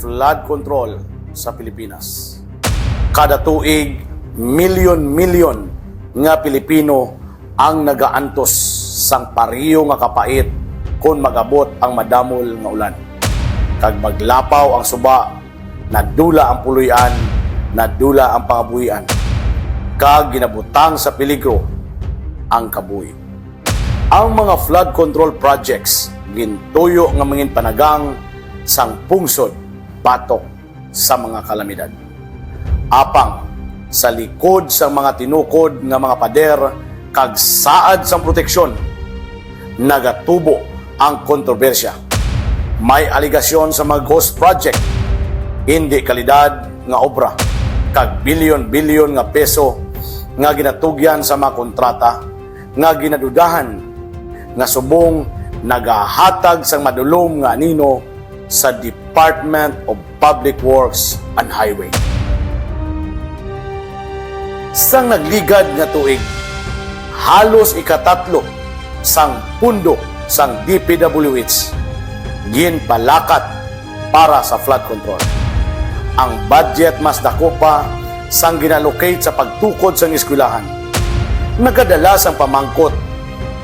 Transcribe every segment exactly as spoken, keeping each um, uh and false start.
Flood control sa Pilipinas. Kada tuig, milyon-milyon nga Pilipino ang nagaantos sang pareho nga kapait kon mag-abot ang madamol nga ulan. Kag maglapaw ang suba, nadula ang puloy-an, nadula ang pangabuhian, kag ginabutang sa peligro ang kabuhi. Ang mga flood control projects gintuyo nga mangin panagang sang pungsod batok sa mga kalamidad. Apang sa likod sang mga tinukod nga mga pader kag saad sang proteksyon, nagatubo ang kontrobersya. May aligasyon sa mga ghost project, indi kalidad nga obra, kag bilyon-bilyon nga peso nga ginatugyan sa mga kontrata nga ginadudahan nga subong nagahatag sang madulom nga anino sa Department of Public Works and Highway. Sang nagligad nga tuig, halos ikatatlo sang pundo sang D P W H ginpalakat para sa flood control. Ang budget mas dako pa sang ginallocate sa pagtukod sang eskwelahan. Nagadala sang pamangkot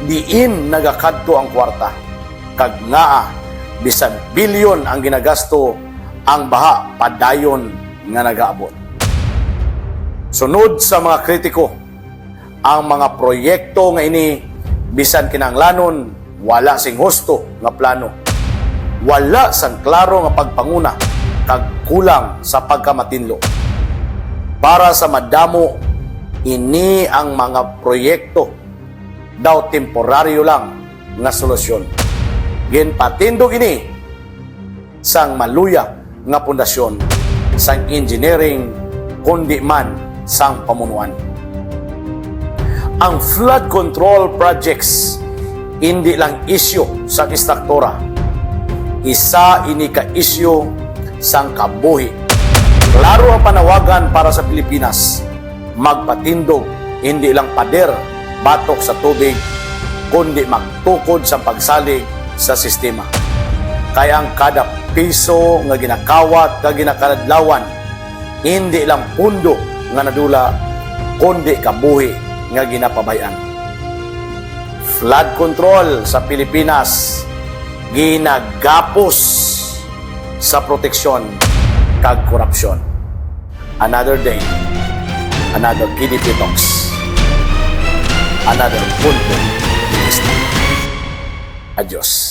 diin nagakadto ang kwarta, kag ngaa bisan bilyon ang ginagasto, ang baha padayon nga nagaabot. Sunod sa mga kritiko, ang mga proyekto nga ini bisan kinahanglanon wala sing husto nga plano, wala sang klaro nga pagpanguna, kag kulang sa pagkamatinlo. Para sa madamo, ini ang mga proyekto daw temporaryo lang nga solusyon. Ginpatindog ini sang maluya nga pundasyon sang engineering, kundi man sang pamunuan. Ang flood control projects indi lang isyu sang istruktura. Isa ini ka isyu sang kabuhi. Klaro ang panawagan para sa Pilipinas: magpatindog, indi lang pader batok sa tubig, kundi magtukod sa pagsalig sa sistema. Kay ang kada piso nga ginakawat kag ginakaladlawan, indi lang pundo nga nadula, kundi kabuhi nga ginapabay-an. Flood control sa Pilipinas ginagapos sa proteksyon kag korupsyon. Another day, another K D P Talks, another punto de vista. Adios.